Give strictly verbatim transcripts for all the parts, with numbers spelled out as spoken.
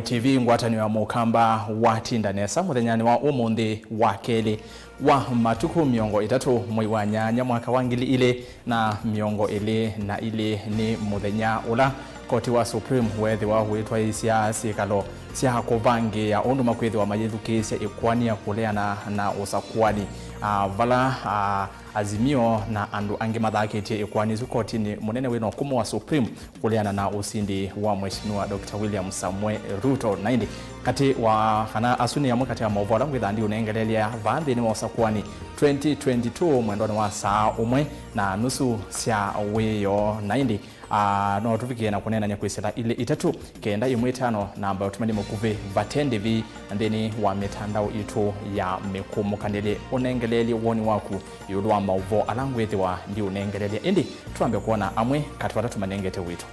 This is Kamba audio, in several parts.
T V, ngwatanĩo ya Mũkamba watinda nesa mũthenyanĩ wa ũmũnthĩ wa kelĩ wa matukũ mĩongo ĩtatũ mwei wa nyanya mwaka wa ngili ilĩ na mĩongo ĩlĩ na ilĩ, nĩ mũthenya ũla koti wa Supreme weethĩwa ũitwaĩĩsya syĩkalo sya kũvangĩĩa ũndũ makwĩthĩwa mayĩthukĩĩsya ĩkoani ya kũleana na ũsakũani, ah, vala, ah, Azimio na andũ angĩ mathakĩtye ĩkoani ĩsu kotinĩ mũnene wĩna ũkũmũ wa Supreme kũleana na ũsindi wa Mheshimiwa Doctor William Samoei Ruto. Na ĩndĩ katĩ wa kana asu nĩ amwe katĩ ya maũvoo ala ngwĩthaa ndiũnengeleelya vaa nthĩnĩ wa ũsakũani twenty twenty-two mwendonĩ wa saa ũmwe na nusu sya wĩoo. Na ĩndĩ, ah, no tũvikĩe na kũneenany'a kwĩsĩla ilĩ itatũ kenda ĩmwe ĩtano namba ya ũtũmani mũkuvĩ vate ndĩvi nthĩnĩ wa mĩtandao itũ ya mĩkũmũkanĩlye ũnengeleelye woni waku ĩũlũ wa maũvoo ala ngwĩthĩwa ndiũnengeleelya. Ĩndĩ twambe kwona amwe katĩ wa ala tũmanengete wĩto.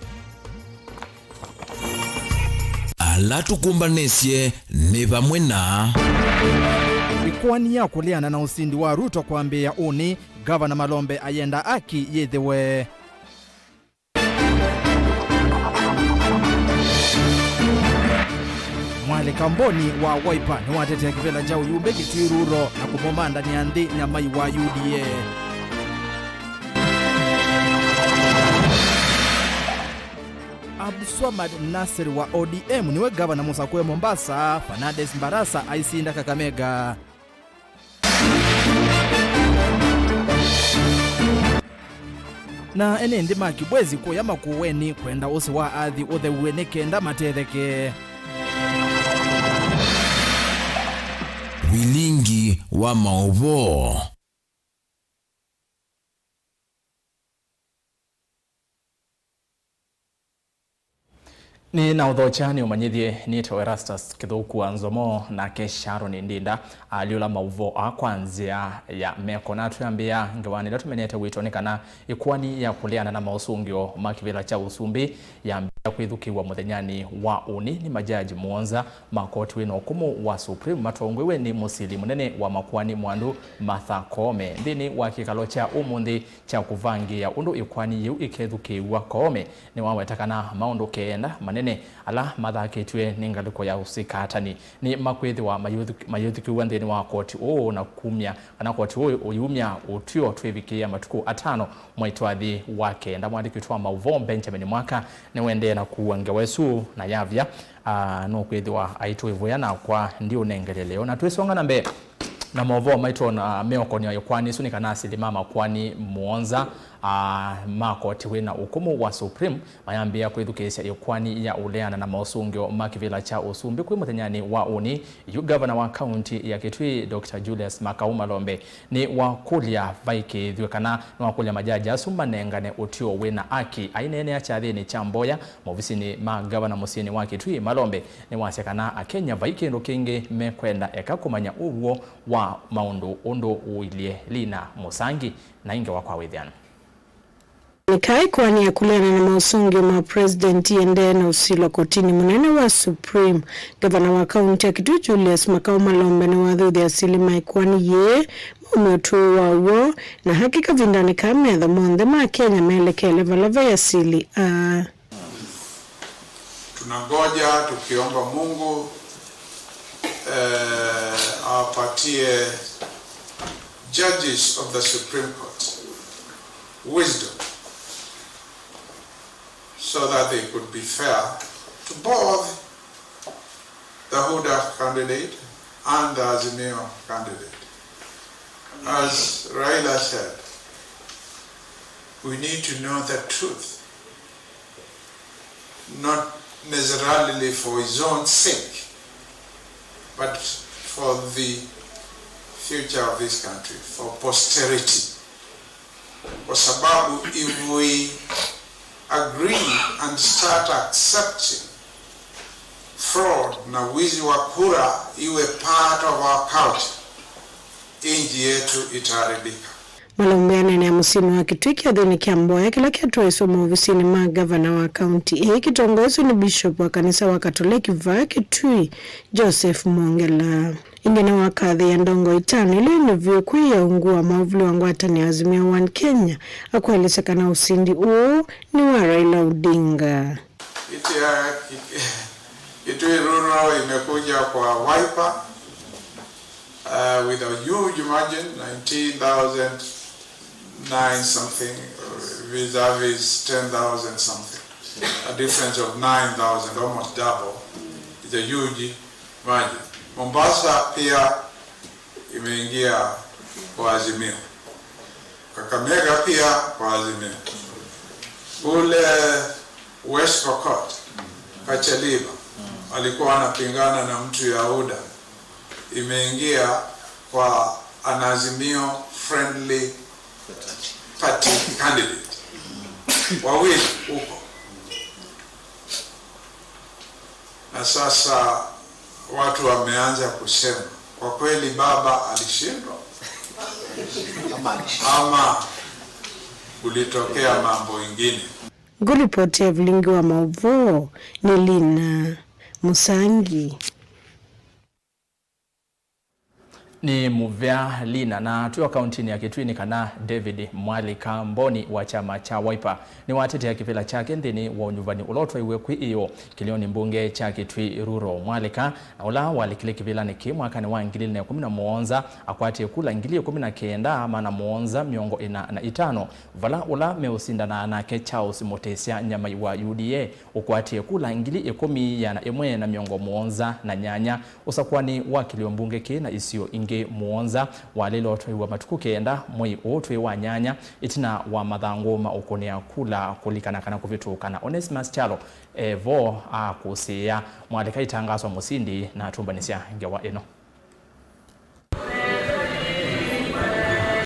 Ala tũkũmbanĩsye nĩ vamwe na ĩkoani ya kũleana na ũsindi wa Ruto kwambĩĩa ũnĩ, Ngavana Malombe ayenda aki yĩthĩwe. Mwalĩ Kamboni wa Wiper nĩwatetea kĩvĩla kya ũyumbe Kitui Rural na kũmũmandanĩa nthĩ nyamai wa U D A. Abdulswamad Nasir wa O D M nĩwe ngavana mũsakũe Mombasa, Fernandes Barasa aisinda Kakamega. Na ene nthĩ ma Kibwezi kũya Makueni kwenda ũsĩ wa athi ũthew'e nĩ kenda matetheke. Vilingi wa maũvoo. Nĩ na ũthokya nĩ ũmanyĩthye nĩtawa Erastus Kĩthũku wa Nzomo, nake Sharon Ndinda alyũla maũvoo aa kwa nzĩa ya meko. Na twĩambĩa ngewanĩ ĩla tũmenete wĩto nĩ kana ĩkoani ya kũleana na maũsũngĩo ma kĩvĩla kya ũsumbĩ yambĩĩa kwĩthukĩĩw'a mũthenyanĩ wa ũnĩ nĩ majaji mũonza ma koti wĩ na ũkũmũ wa Supreme matongwĩwe nĩ mũsili mũnene wa makoani Mwandu Martha Koome. Nthĩnĩ wa kĩkalo kya ũmũnthĩ kya kũvangĩĩa ũndũ ĩkoani yĩu ĩkethukĩĩw'a, Koome nĩwaweta kana maũndũ kenda manene ala mathakĩtw'e nĩ ngalĩko ya ũsikatani nĩ makwĩthĩwa mayĩthukĩĩw'a nthĩnĩ wa koti ũũ na kumya kana koti ũũ ũyumya ũtw'ĩo twĩvikĩĩa matukũ atano mwai twathi wa kenda. Mwandĩki witũ wa maũvoo Benjamin Mwaka nĩwaendee na kũua ngewa ĩsu na yavya, ah, nũkwĩthĩwa aitũ ĩvoya nakwa ndiũnengele leo. Na twĩsonga na mbee na maũvoo maitũ na meũkonĩa ĩkoani ĩsu nĩ kana asili ma makoani mũonza, ah, ma koti wĩ na ũkũmũ wa Supreme mayambĩĩa kwĩthukĩĩsya ĩkoani ya ũleana na maũsũngĩo ma kĩvĩla kya ũsumbĩ kwĩ mũthenyanĩ wa ũnĩ. Yu ngavana wa kaunti ya Kitui, Doctor Julius Makau Malombe, nĩwakũlya vaikĩĩthw'e kana nĩwakũlya majaji asu manengane ũtw'ĩo wĩ na aki. Aineenea kyathĩnĩ kya mboya movisinĩ ma ngavana mũsyĩnĩ wa Kitui, Malombe nĩwasya kana Akenya vai kĩndũ kĩngĩ mekwenda eka kũmanya ũw'o wa maũndũ ũndũ ũilye. Lina Mũsangi na ingĩ wa kwa wĩthĩano. Nĩka ĩkoani ya kũleana na maũsũngĩo ma president ĩendee na ũsilwa kotinĩ mũnene wa Supreme, ngavana wa kaunti ya Kitui Julius Makau Malombe nĩwathuthya asili ma ĩkoani yĩĩ maume ũtw'ĩo wa w'o, na hakika kavindanĩ kaa metho monthe ma Kenya melekele vala vai asili aa. Tunangoja tukiomba Mungu, eh, awapatie judges of the Supreme Court wisdom so that they could be fair to both the huda candidate and the Azimio candidate. As Raila said, we need to know the truth, not necessarily for his own sake, but for the future of this country, for posterity. Kwa sababu if we agree and start accepting fraud na wizi wa kura iwe part of our culture, nchi yetu itaharibika. Malombe aneenea mũsyĩnĩ wa Kitui kyathĩnĩ kya mboya kĩla kyatwaĩswe maovisinĩ ma ngavana wa kaunti ĩĩ kĩtongoeswe nĩ Bishop wa kanisa wa Katoleki vaa Kitui, Joseph Mwongela. Ĩngĩ nĩwakathĩĩa ndongoi itano ila inĩ vyũ kwĩya ungu wa maũvuli wa ngwatanĩo Azimio One Kenya, akũelesya kana ũsindi ũũ nĩ wa Raila Odinga. It, uh, it, Kitui Rural imekuja kwa Wiper, uh, with a huge margin, nineteen thousand nine something, uh, vis-a-vis ten thousand something. A difference of nine thousand, almost double. It's a huge margin. Mombasa pia imeingia kwa Azimio. Kakamega pia kwa Azimio. Kule West Pokot, Kacheliba, alikuwa anapingana na mtu ya UDA, imeingia kwa an Azimio friendly party candidate. Wawili huko. Na sasa watu wameanza kusema, "Kwa kweli baba alishindwa ama kulitokea mambo ingine?" Ngũlipoti ya vilingi wa maũvoo nĩ Lina Mũsangi. Nĩ mũvea Lina, na twĩ o kauntinĩ ya Kitui nĩ kana David Mwalika Mboni wa kyama kya Wiper nĩwatetea kĩvĩla kyake nthĩnĩ wa ũnyuvani ũla ũtwaiwe kwĩ ĩyoo kĩlĩonĩ mbunge kya Kitui Rural. Mwalika, na ũla walikile kĩvĩlanĩ kĩĩ mwakanĩ wa ngili ilĩ na ĩkũmi na mũonza, akwatie kula ngili ĩkũmi na kenda maana mũonza mĩongo ĩna na itano, vala ũla meũsindana nake Charles Mũtĩsya Nyamai wa U D A ũkwatie kula ngili ĩkũmi ĩana ĩmwe na mĩongo mũonza na nyanya. Ũsakũani wa kĩlĩo mbunge kĩĩ na isio ingĩ mũonza walĩle ũtwaiwa matukũ kenda mwei ũũ twĩ wa nyanya, ĩtina wa mathangũ ma ũkũnĩa kula kũlikana kana kũvĩtũka, na Onesmus Kyalo e vo akũsĩĩa Mwalika aitangaswa mũsindi na atũmbanĩsya ngewa ĩno.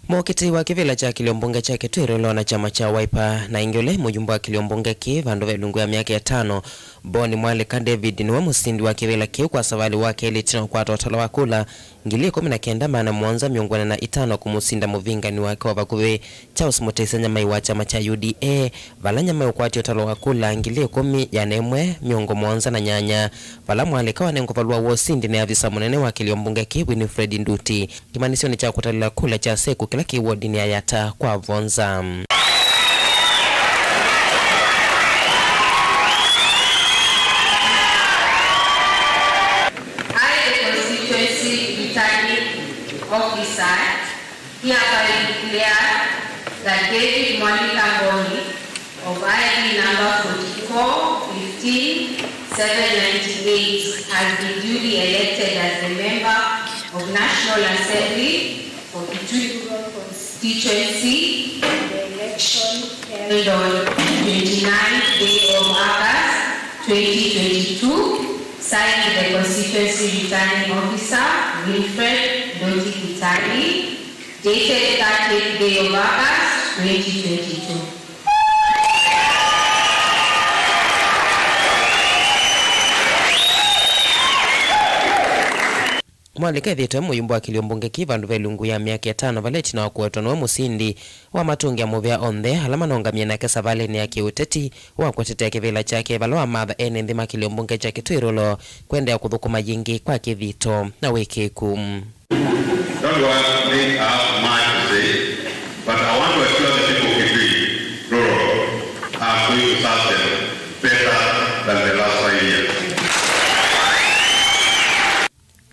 Mũkitĩi wa kĩvĩla kya kĩlĩo mbunge kya Kitui Rural na kyama kya Wiper, na ĩngĩ ũla e mũyumba wa kĩlĩo mbunge kĩĩ vandũ ve ilungu ya myaka ĩtano, Mboni Mwalika David, nĩwe mũsindi wa kĩvĩla kĩu kwa savalĩ wa kelĩ ĩtina wa kũkwata ũtalo wa kula ngili ĩkũmi na kenda maana mũonza mĩongo ĩna na itano kũmũsinda mũvingani wake wa vakuvĩ, Charles Mũtĩsya Nyamai wa kyama kya U D A, vala Nyamai ũkwatie ũtalo wa kula ngili ĩkũmi ĩana ĩmwe mĩongo mũonza na nyanya, vala Mwalika wanengwa valũa wa ũsindi nĩ avisa mũnene wa kĩlĩo mbunge kĩĩ, Winifred Nduti, kĩmanyĩsyonĩ kya kũtalĩla kula kya seku kĩla kĩ wodinĩ ya Yatta kwa Vonza. I, the constituency returning officer, hereby declare that David Mwalika Mboni of I D number forty-four fifteen seven ninety-eight has been duly elected as the member of National Assembly for Kitui Rural Constituency in the election held on twenty-ninth day of August twenty twenty-two, signed the constituency returning officer, Winfred Ndoti Kitani, dated thirtieth day of August twenty twenty-two. Mwalika ethĩĩtwe e mũyumba wa kĩlĩo mbunge kĩĩ vandũ ve ilungu ya myaka ĩtano, vala ĩtina wa kũwetwa nĩwe mũsindi, wamatũngĩa mũvea onthe ala manaũngamie nake savalĩnĩ ya kĩũteti wa kũtetea kĩvĩla kyake, vala wamatha ene nthĩ ma kĩlĩo mbunge kya Kitui Rural kũendeea kũthũkũma yĩngĩ kwa kĩthito na wĩkĩĩku. Don't want me to have much to say, but I want to assure the people of Kitui Rural, I'm going to serve them better than the last five years.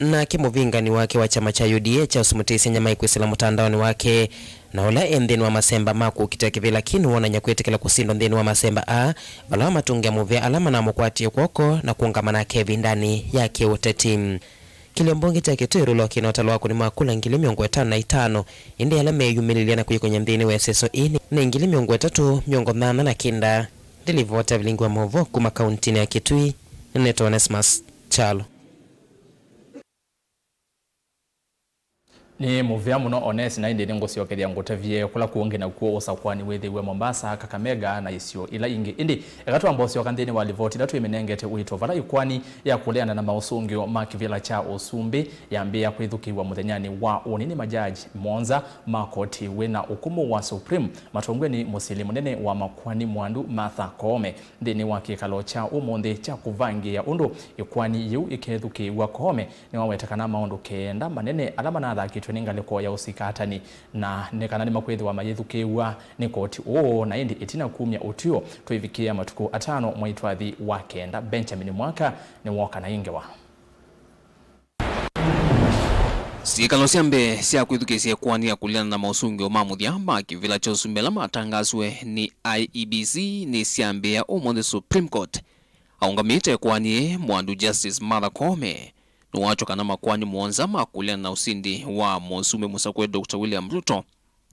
Nake mũvingani wake wa kyama kya U D A, Charles Mũtĩsya Nyamai, kwĩsĩla mũtandaonĩ wake, na ũla e nthĩnĩ wa masemba ma kũkitĩa kĩvĩla kĩĩ nĩwonany'a kwĩtĩkĩla kũsindwa nthĩnĩ wa masemba aa, vala wamatũngĩa mũvea ala manamũkwatie kw'oko na kũũngama nake ĩvindanĩ ya kĩũteti. Kĩlĩo mbunge kya Kitui Rural kĩna ũtalo wa kũnĩ ma kula ngili mĩongo ĩtano na itano, ĩndĩ ala meeyumĩlĩlya na kwĩkony'a nthĩnĩ wa ĩseso ĩĩ nĩ, nĩ ngili mĩongo ĩtatũ mĩongo nyanya na kenda. Ndilivota vilingi wa maũvoo kuma kauntinĩ ya Kitui, nĩnĩtwa Onesmus Kyalo. Nĩ mũvea mũno Ones, na ĩndĩ nĩngũsyokethya ngũtavye kũla kũngĩ nakw'o ũsakũani wĩthĩiwe Mombasa, Kakamega na isio ila ingĩ. Ĩndĩ eka twamba ũsyoka nthĩnĩ wa livoti ĩla twĩmĩnengete ũito, vala ĩkoani ya kũleana na maũsũngĩo ma kĩvĩla kya ũsumbĩ yambĩĩa kwĩthukĩĩw'a mũthenyanĩ wa ũnĩ nĩ majaji mũonza ma koti wĩna ũkũmũ wa Supreme, matongw'e nĩ mũsili mũnene wa makoani mwandu Martha Koome. Nthĩnĩ wa kĩkalo kya ũmũnthĩ kya kũvangĩĩa ũndũ ĩkoani yĩu ĩkethukĩĩw'a, Koome nĩwaweta kana maũndũ kenda manene ala manathakĩtwe nĩ ngalĩko ya ũsikatani, na nĩ kana nĩmakwĩthĩwa mayĩthukĩĩw'a nĩ koti ũũ, na ĩndĩ ĩtina kumya ũtw'ĩo, twĩvikĩĩa matukũ atano mwei twathi wa kenda. Benjamin Mwaka nĩwooka na ĩ ngewa. Syĩkalo sya mbee sya kwĩthukĩĩsya ĩkoani ya kũleana na maũsũngĩo ma mũthya ma kĩvĩla kya ũsumbĩ ala matangaaswe nĩ I E B C nĩsyambĩĩa ũmũnthĩ Supreme Court. Aũngamĩte ĩkoani ĩĩ, mwandu Justice Martha Koome nĩwatw'a kana makoani mũonza ma kũleana na ũsindi wa mũsumbĩ mũsakũe Doctor William Ruto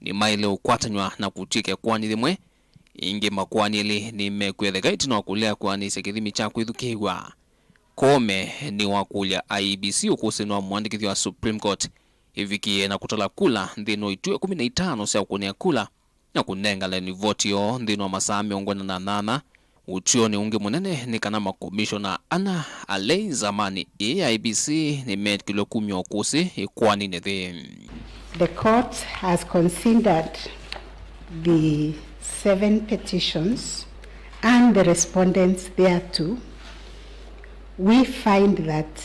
nĩmaĩle ũkwatanw'a na kũtw'ĩka ĩkoani yĩmwe. Ĩngĩ, makoani elĩ nĩmekwĩtheka ĩtina wa kũlea kũanĩsya kĩthimi kya kwĩthukĩĩw'a. Koome nĩwakũlya I E B C ũkũsĩnĩ wa mũandĩkĩthya wa Supreme Court ĩvikĩĩe na kũtala kula nthĩnĩ wa ituo ĩkũmi na itano sya ũkũnĩa kula na kũnengane livoti yoo nthĩnĩ wa masaa mĩongo ĩna na nyanya. Ũtw'ĩonĩ ũngĩ mũnene nĩ kana makomishona ana alei nzamanĩ ĩĩ ya I E B C nĩmetikĩlwe kumya ũkũsĩ ĩkoaninĩ yĩĩ. The court has considered the seven petitions and the respondents thereto. We find that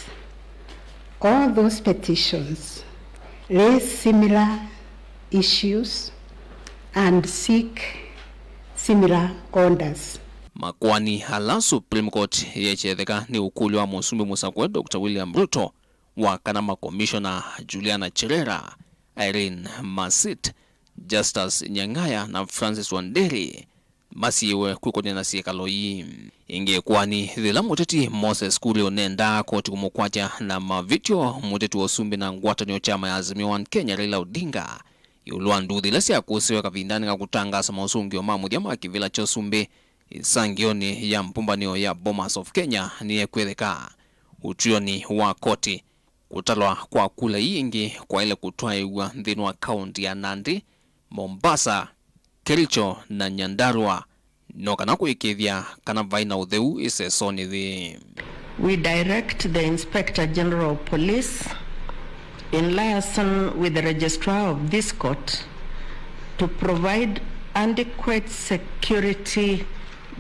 all those petitions raise similar issues and seek similar orders. Makoani ala Supreme Court yekyetheka nĩ ũkũlyo wa mũsumbĩ mũsakũe Doctor William Ruto, wa kana makomishona Juliana Cherera, Irene Masit, Justus Nyang'aya na Francis Wanderi masiĩwe kwĩkũnĩa na syĩkalo ii. Ĩngĩ ĩkoani yĩla mũteti Moses Kuria ũnendaa koti kũmũkwatya na mavĩtyo mũteti wa ũsumbĩ na ngwatanĩo kyama ya Azimio One Kenya Raila Odinga ĩũlũ wa nduthi ila syakũsĩwe kavindanĩ ka kũtangaasa maũsũngĩo ma mũthya ma kĩvĩla kya ũsumbĩ ĩsangĩonĩ ya mbũmbanĩo ya Bomas of Kenya nĩyekwĩthĩka. Ũtw'ĩonĩ wa koti, kũtalwa kwa kula ii ĩngĩ kwaĩle kũtwaĩw'a nthĩnĩ wa kaũnti ya Nandi, Mombasa, Kericho na Nyandarua, no kana kũĩkĩĩthya kana vai na ũtheu ĩsesonĩ yĩĩ. We direct the Inspector General of Police in liaison with the Registrar of this court to provide adequate security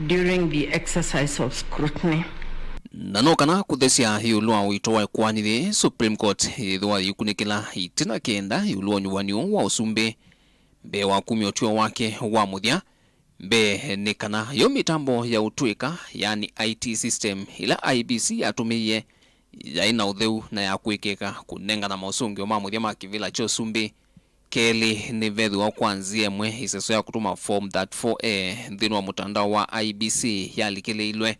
during the exercise of scrutiny. Na no kana kũthesya ĩũlũ wa ũito wa ĩkoani yĩĩ, Supreme Court yĩthĩwa yĩkunĩkĩla itĩna kenda ĩũlũ wa ũnyuvani ũũ wa ũsumbĩ mbee wa kumya ũtw'ĩo wake wa mũthya. Mbee nĩ kana yo mĩtambo ya ũtũĩka, yani I T system, ĩla I E B C yatũmĩie yaĩ na ũtheu na ya kũĩkĩĩka kũnengana maũsũngĩo ma mũthya ma kĩvĩla kya ũsumbĩ. Kelĩ, nĩvethĩwa kwa nzĩa ĩmwe ĩseso ya kũtũma Form thirty-four A nthĩnĩ wa mũtandao wa I E B C yalikĩlĩilwe.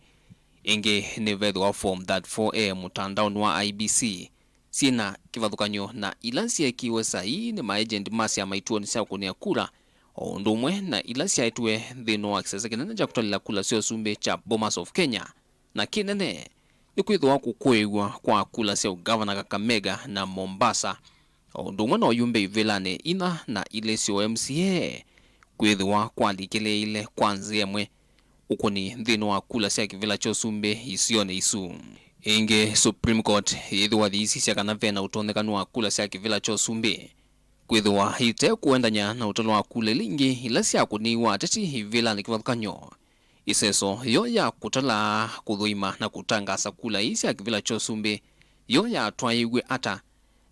Ĩngĩ, nĩvethĩwa Form thirty-four A mũtandaonĩ wa I E B C syĩ na kĩvathũkany'o na ila syeekiwe saii nĩ maejendi ma syama ituonĩ sya kũnĩa kura, o ũndũ ũmwe na ila syaĩtwe nthĩnĩ wa kĩsese kĩnene kya kũtalĩla kula sya ũsumbĩ kya Bomas of Kenya. Na kĩnene nĩ kwĩthĩwa kũkũĩw'a kwa kula sya ũngavana Kakamega na Mombasa, o ũndũ ũmwe na ũyumbe ivĩlanĩ inya na ilĩ sya ũ M C A, kwĩthĩwa kwalikĩlĩĩile kwa nzĩa ĩmwe ũkũni nthĩnĩ wa kula sya kĩvĩla kya ũsumbĩ isionĩ isu. Ĩngĩ, Supreme Court yĩthĩwa yĩisisya kana ve na ũtonyekanu wa kula sya kĩvĩla kya ũsumbĩ kwĩthĩwa ite kũendany'a na ũtalo wa kula ila ingĩ ila syakũnĩiwe ateti ivĩlanĩ kĩvathũkany'o. Ĩseso yo ya kũtala, kũthũima na kũtangaasa kula ii sya kĩvĩla kya ũsumbĩ yo yatwaĩĩw'e ata?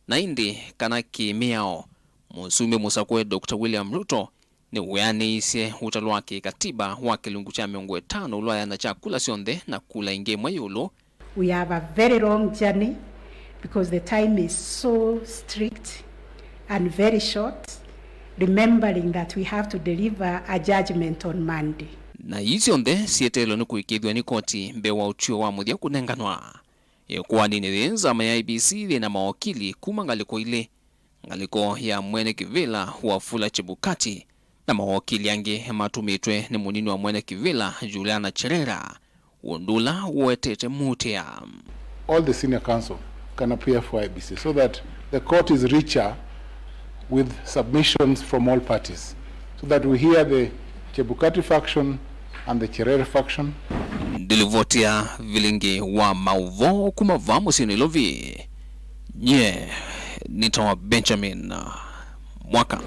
Na ĩndĩ kana kĩ-mĩao, mũsumbĩ mũsakũe Doctor William Ruto nĩweanĩisye ũtalo wa kĩkatiba wa kĩlungu kya mĩongo ĩtano ũla ũyanakya kula syonthe na kula ĩngĩ ĩmwe ĩũlũ. We have a very long journey because the time is so strict and very short, remembering that we have to deliver a judgment on Monday. Na ii syonthe syeteelwe nĩ kũĩkĩĩthw'a nĩ koti mbee wa ũtw'ĩo wa mũthya kũnenganwa. Ĩkoaninĩ yĩĩ, nzama ya I E B C yĩ na mawakili kuma ngalĩko ilĩ, ngalĩko ya mwene kĩvĩla Wafula Chebukati na mawakili angĩ matũmĩtwe nĩ mũnini wa mwene kĩvĩla Juliana Cherera, ũndũ ũla wowetete mũtĩa. All the senior counsel can appear for I E B C so that the court is richer with submissions from all parties, so that we hear the Chebukati faction and the Cherera faction. Ndilivoti ya vilingi wa maũvoo kuma vaa mũsyĩ Nairobi, nyie nĩtawa Benjamin Mwaka.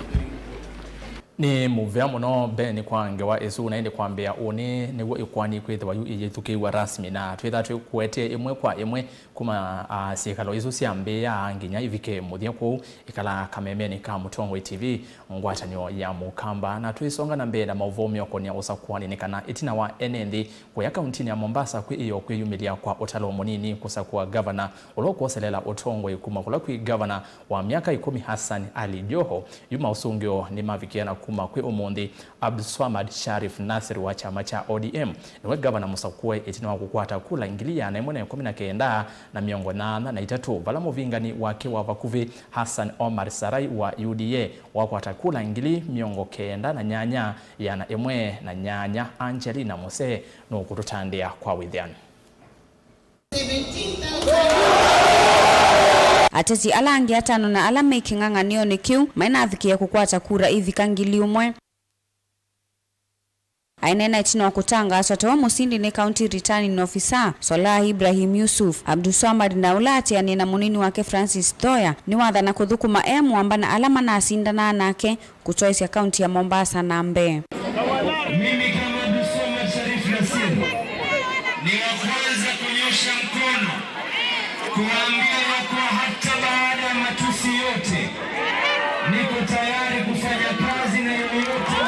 Nĩ mũvea mũno mbeenĩ kwa ngewa ĩsu, na ĩndĩ kwambĩĩa ũnĩ nĩw'o ĩkoani kwĩthĩwa yu ĩyĩthukĩĩw'a rasmi, na twĩtha twĩkũetee ĩmwe kwa ĩmwe kuma, a, syĩkalo isu syambĩĩa nginya ivike mũthya kũu. Ĩkala kamemenĩ ka Mũtongoi T V, ngwatanĩo ya Mũkamba, na twĩsonga na mbee na maũvoo meũkonia ũsakũani nĩ kana ĩtina wa ene nthĩ kũya kauntinĩ ya Mombasa kwĩ ĩyo kwĩyumĩlya kwa ũtalo mũnini kũsakũa ngavana ũla ũkwoselela ũtongoi kuma kũla kwĩ ngavana wa myaka ĩkũmi Hassan Ali Joho. Yu maũsũngĩo nĩmavikĩe na kuma kwĩ ũmũnthĩ, Abdulswamad Sharif Nasir wa kyama kya O D M nĩwe ngavana mũsakũe ĩtina wa kũkwata kula ngili ĩana ĩmwe na ĩkũmi na kenda na mĩongo nyanya na itatũ, vala mũvingani wake wa vakuvĩ Hassan Omar Sarai wa U D A wakwata kula ngili mĩongo kenda na nyanya ĩana ĩmwe na nyanya. Angelina Muse nũkũtũtandĩa kwa wĩthĩanu. Ateti ala angĩ atano na ala me kĩng'ang'anĩonĩ kĩu mainavikĩe kũkwata kura ivika ngili ũmwe. Aineena ĩtina wa kũtangaaswa ta we mũsindi nĩ County Returning Officer Solah Ibrahim Yusuf, Abdulswamad na ũla atianie na mũnini wake Francis Thoya nĩwathana kũthũkũma e mũamba na ala manasindanaa nake kũtwaĩsya kaunti ya Mombasa na mbee. Mimi kama Abdulswamad Sharif Nasir, ni wa kwanza kunyosha mkono kuwaambia ya kuwa hata baada ya matusi yote, niko tayari kufanya kazi na yoyote.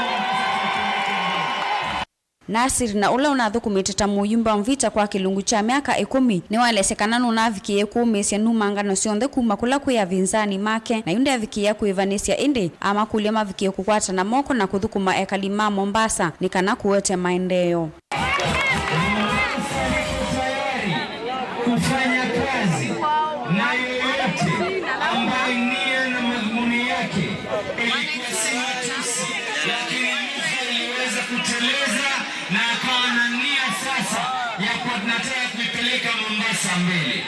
Nasir, na ũla ũnathũkũmĩte ta mũyumbe wa Mvita kwa kĩlungu kya myaka ĩkũmi, nĩwaelesya kana nũnavikĩie kũũmĩĩsya numangano syonthe kuma kũla kwĩ avĩnzani make, na yu ndevikĩĩa kwĩvanĩsya, ĩndĩ amakũlya mavikĩe kũkwatana moko na kũthũkũma ekali ma Mombasa nĩ kana kũete maendeeo. Mombasa iko tayari kufanya kazi na yoyote ambaye nia na madhumuni yake ilikuwa si matusi, lakini lugha iliweza kuteleza na akawa na nia sasa ya kuwa tunataka kuipeleka Mombasa mbele.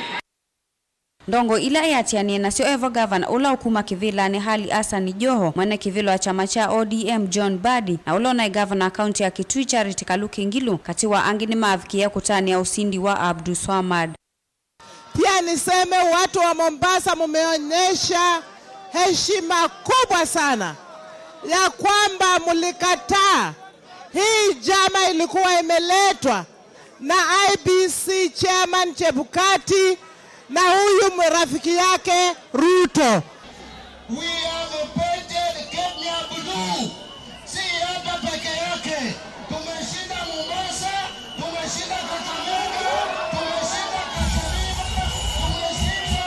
Ndongoi ila eatianie nasyo evo ngavana ũla ũkuma kĩvĩlanĩ Ali Hassan Joho, mwene kĩvĩla wa kyama kya O D M John Mbadi, na ũla ũnaĩ ngavana wa kaunti ya Kitui Charity Kaluki Ngilu, katĩ wa angĩ, nĩmavikĩie kũtanĩa ũsindi wa Abdulswamad. Pia niseme watu wa Mombasa mumeonyesha heshima kubwa sana ya kwamba mlikataa hii njama ilikuwa imeletwa na I E B C chairman Chebukati na huyu rafiki yake Ruto. We have painted Kenya blue. Si hapa peke yake. Tumeshinda Mombasa, tumeshinda Kakamega, tumeshinda Athi River, tumeshinda,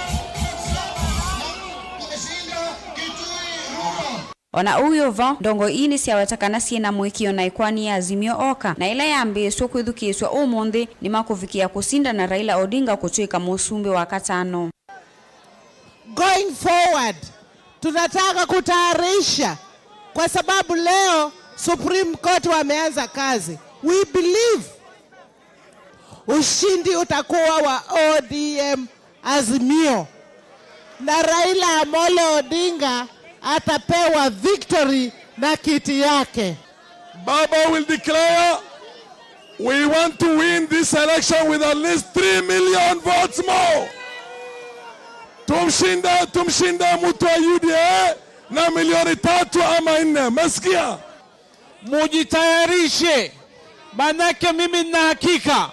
tumeshinda Kitui Rural. O na ũu wĩ o vo, ndongoi ii nĩsyaweta kana syĩ na mũĩkĩĩo na ĩkoani ya Azimio oka, na ĩla yambĩĩsw'e kwĩthukĩĩsw'a ũmũnthĩ, nĩmakũvikĩĩa kũsinda na Raila Odinga kũtw'ĩka mũsumbĩ wa katano. Going forward, tunataka kutayarisha kwa sababu leo Supreme Court wameanza kazi. We believe ushindi utakuwa wa O D M Azimio, na Raila Amolo Odinga atapewa victory na kiti yake. Baba will declare, we want to win this election with at least three million votes more. Tumshinde, tumshinde mtu wa U D A na milioni tatu ama nne. Mesikia? Mujitayarishe, manake mimi nina hakika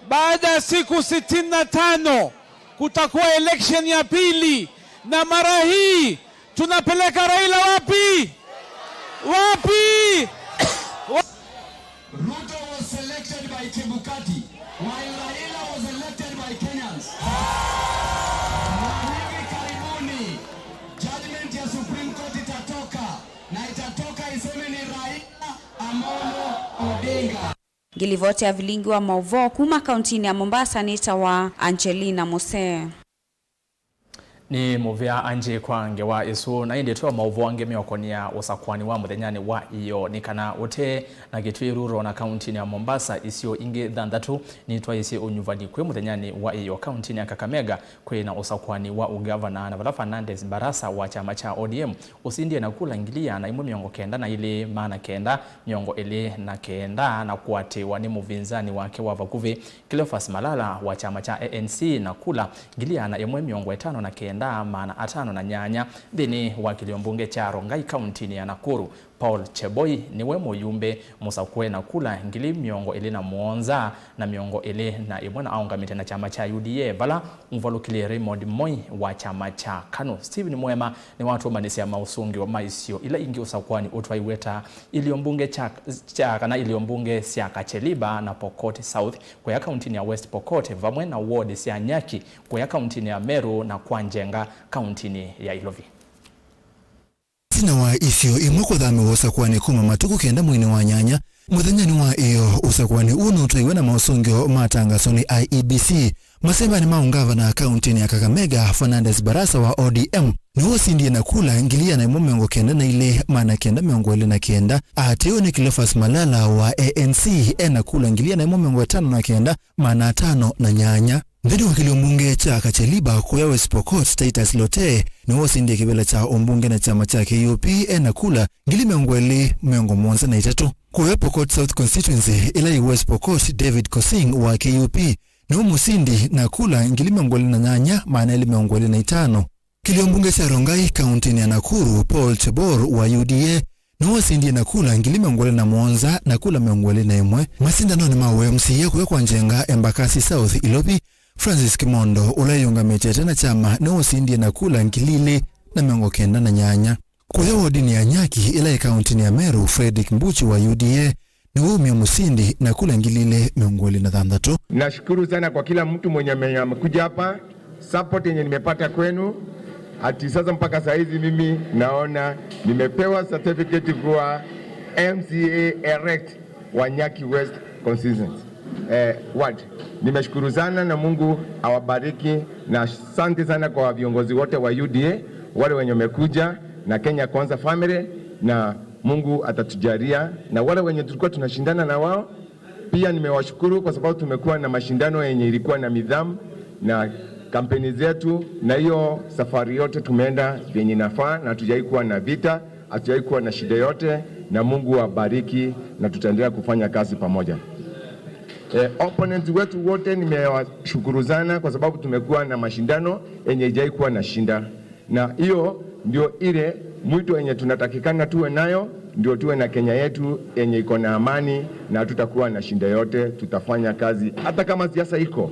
baada ya siku sitini na tano kutakuwa election ya pili, na mara hii tunapeleka Raila wapi? Wapi? Ruto was selected by Chebukati, while Raila was elected by Kenyans. Na hivi karibuni, judgment ya Supreme Court itatoka, na itatoka iseme ni Raila Amolo Odinga. Ngilivoti ya vilingi wa maũvoo kuma kauntinĩ ya Mombasa nĩtawa Angelina Musee. Nĩ mũvea Angie kwa ngewa ĩsu, na ĩndĩ twĩ o maũvoo angĩ meũkonia ũsakũani wa mũthenyanĩ wa ĩyoo, nĩ kana ũtee na Kitui Rural na kauntinĩ ya Mombasa, isio ingĩ thanthatũ nitwaĩsye ũnyuvani kwĩ mũthenyanĩ wa ĩyoo. Kauntinĩ ya Kakamega kwĩ na ũsakũani wa ũgavana, na vala Fernandes Barasa wa kyama kya O D M ũsindie na kula ngili ĩana ĩmwe mĩongo kenda na ilĩ, maana kenda mĩongo ĩlĩ na kenda, na kũatĩĩwa nĩ mũvĩnzani wake wa vakuvĩ Cleophas Malala wa kyama kya A N C na kula ngili ĩana ĩmwe mĩongo ĩtano na kenda, maana atano na nyanya nthĩnĩ wa kĩlio mbunge kya Rongai kauntinĩ ya Nakuru. Paul Cheboi nĩwe mũyumbe mũsakũe na kula ngili mĩongo ĩlĩ na mũonza na mĩongo ĩlĩ na ĩmwe, na aũngamĩte na kyama kya U D A, vala ũvalũkĩlye Raymond Moi wa kyama kya KANU. Stephen Mwema nĩwatũmanĩsya maũsũngĩo ma isio ila ingĩ ũsakũanĩ ũtwaiwe ta ilio mbunge kya, kya, kana ilio mbunge sya Kacheliba na Pokot South kũya kauntinĩ ya West Pokot, vamwe na ward sya Nyaki kũya kauntinĩ ya Meru na kwa Njenga kauntinĩ ya Ilovi. Ĩtina wa isio imwe kũthamĩwa ũsakũanĩ kuma matukũ kenda mweinĩ wa nyanya, mũthenyanĩ wa ĩyo, ũsakũanĩ ũũ nũtwaiwe na maũsũngĩo ma tangaso nĩ I E B C. Masembanĩ ma ũngavana kauntinĩ ya Kakamega, Fernandes Barasa wa O D M nĩwe ũsindie na kula ngili ĩana ĩmwe mĩongo kenda na ilĩ, maana kenda mĩongo ĩlĩ na kenda. Aatĩĩwe nĩ Cleophas Malala wa A N C e na kula ngili ĩana ĩmwe mĩongo ĩtano na kenda, maana atano na nyanya. Nthĩnĩ wa kĩlio mbunge kya Kacheliba kũya West Pokot, Titus Lotee nĩwe ũsindie kĩvĩla kya ũmbunge na kyama kya K U P e na kula ngili mĩongo ĩlĩ mĩongo mũonza na itatũ. Kũya Pokot South Constituency, ĩla yĩ West Pokot, David Kosing wa K U P nĩwe mũsindi na kula ngili mĩongo ĩlĩ na nyanya, maana elĩ mĩongo ĩlĩ na itano. Kĩlio mbunge kya Rongai kauntinĩ ya Nakuru, Paul Chebor wa U D A nĩwe wasindie na kula ngili mĩongo ĩlĩ na mũonza na kula mĩongo ĩlĩ na ĩmwe. Masindanonĩ ma ũ M C A kũya kwa Njenga, Embakasi South, Ilovi, Francis Kimondo, ũla ĩyũngamĩte ĩte na kyama, nĩwe wasindie na kula ngili ilĩ na mĩongo kenda na nyanya. Kũya wodinĩ ya Nyaki, ĩla ĩ kauntinĩ ya Meru, Fredrick Mbuchi wa U D A nĩwe waumie mũsindi na kula ngili ilĩ mĩongo ĩlĩ na thanthatũ. Nashukuru sana kwa kila mtu mwenye ame-, amekuja hapa. Support yenye nimepata kwenu, ati sasa mpaka saa hizi mimi naona nimepewa certificate kuwa M C A elect wa Nyaki West Constituency. Eh, what? Nimeshukuru sana na Mungu awabariki, na asante sana kwa viongozi wote wa U D A, wale wenye wamekuja na Kenya Kwanza family, na Mungu atatujalia, na wale wenye tulikuwa tunashindana na wao, pia nimewashukuru kwa sababu tumekuwa na mashindano yenye ilikuwa na nidhamu na kampeni zetu, na hiyo safari yote tumeenda vyenye inafaa, na hatujawahi kuwa na vita, hatujawahi kuwa na shida yote, na Mungu awabariki, na tutaendelea kufanya kazi pamoja. Eh, opponents wetu wote nimewashukuru sana kwa sababu tumekuwa na mashindano yenye haijawahi kuwa na shinda. Na hiyo ndio ile mwito yenye tunatakikana tuwe nayo, ndio tuwe na Kenya yetu yenye iko na amani na hatutakuwa na shinda yote, tutafanya kazi. Hata kama siasa iko,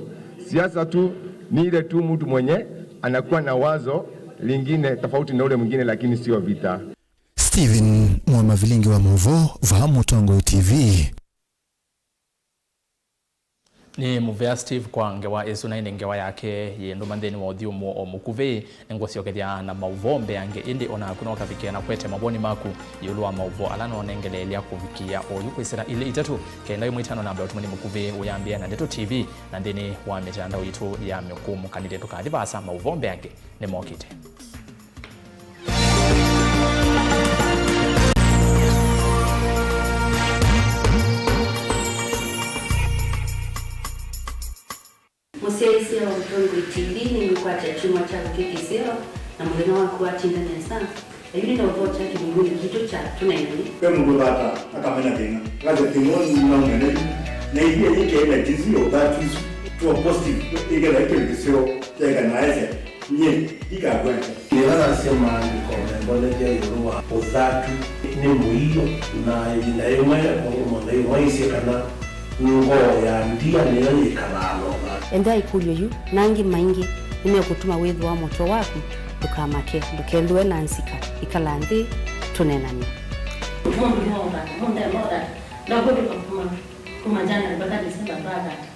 siasa tu ni ile tu mtu mwenye anakuwa na wazo lingine tofauti na ule mwingine, lakini sio vita. Stephen Mwamavilingi wa Mũvo, vaa Mũtongoi T V. Nĩ mũvea Steve kwa ngewa ĩsu, na ĩndĩ ngewa yake yĩ ndũma nthĩnĩ wa ũthyũmũo o mũkuvĩ. Nĩngũsyokethya na maũvoo mbeange, ĩndĩ o naku no ũkavikĩe na kũete mawoni maku ĩũlũ wa maũvoo ala noonengeleelya kũvikĩĩa oyu kwĩsĩla ilĩ itatũ kenda ĩmwe itano namba ya ũtũmani mũkuvĩ ũyambĩĩa na Ndeto T V, na nthĩnĩ wa mĩtandao yitũ ya mĩkũũmũkanĩlye. Ndũkathi vaasa, maũvoo mbeange nĩmokĩte. Mũsyaĩĩsya wa Mũtongoi T V nĩngũkwatya kyumwa kyaku kĩ kĩseo, na mũthenya waku watinda nesa. Ayu nĩ maũvoo kya kĩlungunĩ kitũ kya Tũneenany'e. Ve mũndũ ũthata akamena thĩna, akasya thĩna ũũ nĩnaumya nayu, na ĩthĩa yĩkee na jinsi ya ũthatu isu to a positive, ĩkethĩa kĩndũ kĩseo kyaĩka na aesya. Nyie ndikakwete. Nĩla nasya maandĩko membonethya ĩũlũ wa ũthatu nĩ mũio, na ĩvinda yĩmwe mũndũ mũtheu waisye kana ngoo ya ndia nĩyo yĩkalaa na ũthatu. Ethĩa ĩkũlyo yu na angĩ maingĩ nĩmekũtuma wĩthĩwa mũtwe waku. Ndũkamake, ndũkethĩwe na nzika. Ĩkala nthĩ, tũneenany'e. Mũndũ no ũthatu, mũndũ no ũthatu. Ndakũtũka kuma, kuma January mpaka December ndwathata.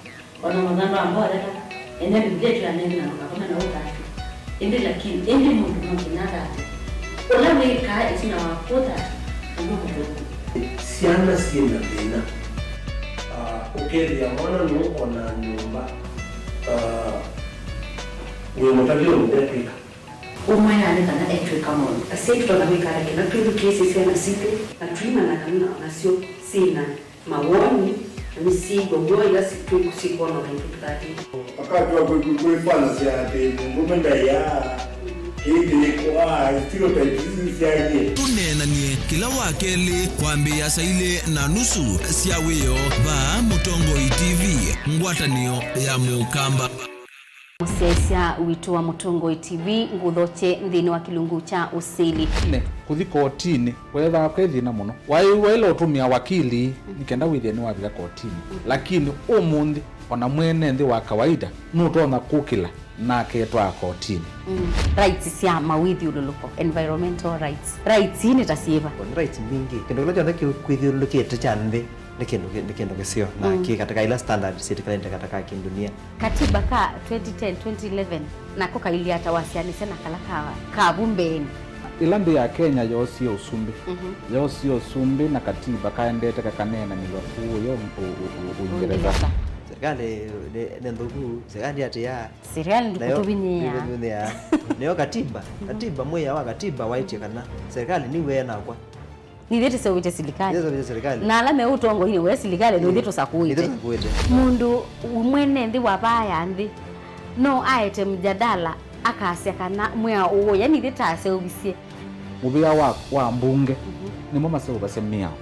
O na mũthando wa mbolela, ene Mbivilia ĩtwĩanĩe na ndũkakome na ũthatu. Ĩndĩ lakini, ĩndĩ mũndũ no nginya athate. Ũla wĩkaa ĩtina wa kũthata, nĩw'o mũthũku. Syana syĩ na thĩna. Ah, ũkethĩa mwana nũũkonaa nyũmba, ah, wĩ mũtavye ũndũ ndekwĩka. Ũmwe nĩ kana etw'ĩka maũndũ. Asyai tũtonya kwĩka ata kĩla twĩthukĩĩsye syana sitũ, na tũimanya kana o nasyo syĩ na mawoni, na nĩsyĩw'a w'o ĩla si-, twĩ-, syĩkwona o naitũ tũthatĩte. Akatw'a kwĩ-, kwĩ-, kwĩfanasya atĩ mũndũũme ndaĩaa, kĩĩ kĩyĩko, aa, stereotypes isu syaĩlye. Tũneenany'e kĩla Wakelĩ kwambĩĩa saa ilĩ na nusu sya wĩoo vaa Mũtongoi T V, ngwatanĩo ya Mũkamba. Mũsyaĩĩsya witũ wa Mũtongoi T V, ngũthokye nthĩnĩ wa kĩlungu kya ũsili. Nĩ kũthi kotinĩ weethĩawa kwĩ thĩna mũno. Waĩwa ĩla ũtũmĩa wakili nĩ kenda wĩthĩe nĩwavika kotinĩ. Lakini ũmũnthĩ, ona mwene nthĩ wa kawaida nũtonya kũkĩla na aketwaa kotinĩ. Mm. Rights sya mawĩthyũlũlũko, environmental rights. Rights ii nĩ ta syĩva? Nĩ rights mbingĩ. Kĩndũ kĩla kyonthe kĩ-, kwĩthyũlũlũkĩte kya nthĩ nĩ kĩndũ kĩ-, nĩ kĩndũ kĩseo na kĩ katika ila standard syĩtĩkanĩte katika kĩndunia. Katiba ka twenty ten, twenty eleven nako kailyĩ ata wasyaanĩsya na kala ka, ka vu mbeenĩ? Ĩla nthĩ ya Kenya yoosie ũsumbĩ, yoosie ũsumbĩ na katiba kaendete kakaneenanĩw'a kũũya ũ-, ũ-, ũ-, Ũingereza. Ũingereza. Serikali nĩ, nĩ nthũku, serikali atĩa? Serikali ndĩkũtũvinyĩĩa. Ndĩkũtũvinyĩĩa. Nĩyo katiba, katiba, mwĩao wa katiba waĩtye kana serikali nĩw'e nakwa. Nithyĩ tũseũvĩtye silikalĩ. Nithyĩ tũseũvĩtye silikalĩ. Na ala me ũtongoinĩ we silikalĩ, nĩ ithyĩ tũsakũĩte. Nithyĩ tũsakũĩte. Mũndũ mwene nthĩ wa vaa ya nthĩ no aete mjadala akasya kana mwĩao ũũ, yani ithyĩ taseũvisye. Mũvĩa wa, wa mbunge nĩmo maseũvasya mĩao.